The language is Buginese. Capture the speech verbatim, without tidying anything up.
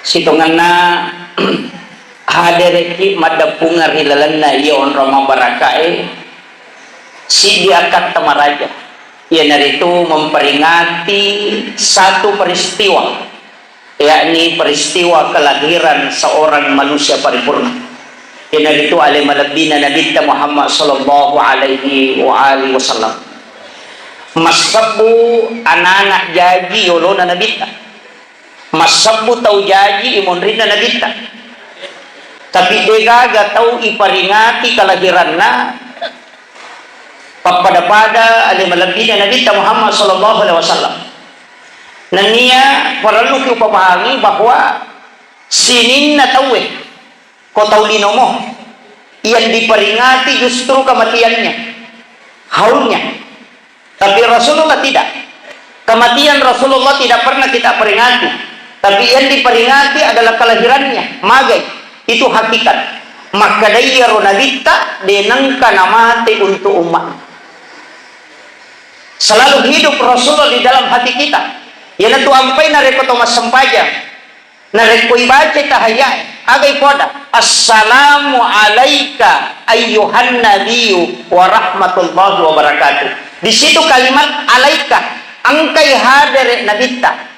Sitongenna hadereki maddeppungeng ri lalenna iya onrong mabbarakae, siddi akkatta maraja, iyanaritu memperingati satu peristiwa, yakni peristiwa kelahiran seorang manusia paripurna, iyanaritu ale malebbina Nabitta Muhammad sallallahu alaihi wa alihi wasallam. Massebbu anak-anak jaji yolona Nabitta. Massebbu tau jaji imonrinna Nabitta. Tapi degaga tau iparingati kalahiranna pappada-pada ale malebbina Nabitta Muhammad sallallahu alaihi wasallam. Nennia parelluki upapahangi bahwa sininna tauwe ko tau linomo yang diperingati justru kematiannya, haulnya. Tapi Rasulullah tidak. Kematian Rasulullah tidak pernah kita peringati. Tapi yang diperingati adalah kelahirannya. Magai. Itu hakikat. Makkedai iyaro Nabitta, de nengka namate untuk umat. Selalu hidup Rasulullah di dalam hati kita. Iyanatu ampai narekko to massempajang. Narekko ibacai tahayyae, aga ipoada? Assalamu alaika ayyuhan nabiyyu wa rahmatullahi wa barakatuh. Di situ kalimat alaika, engkai hadere Nabitta.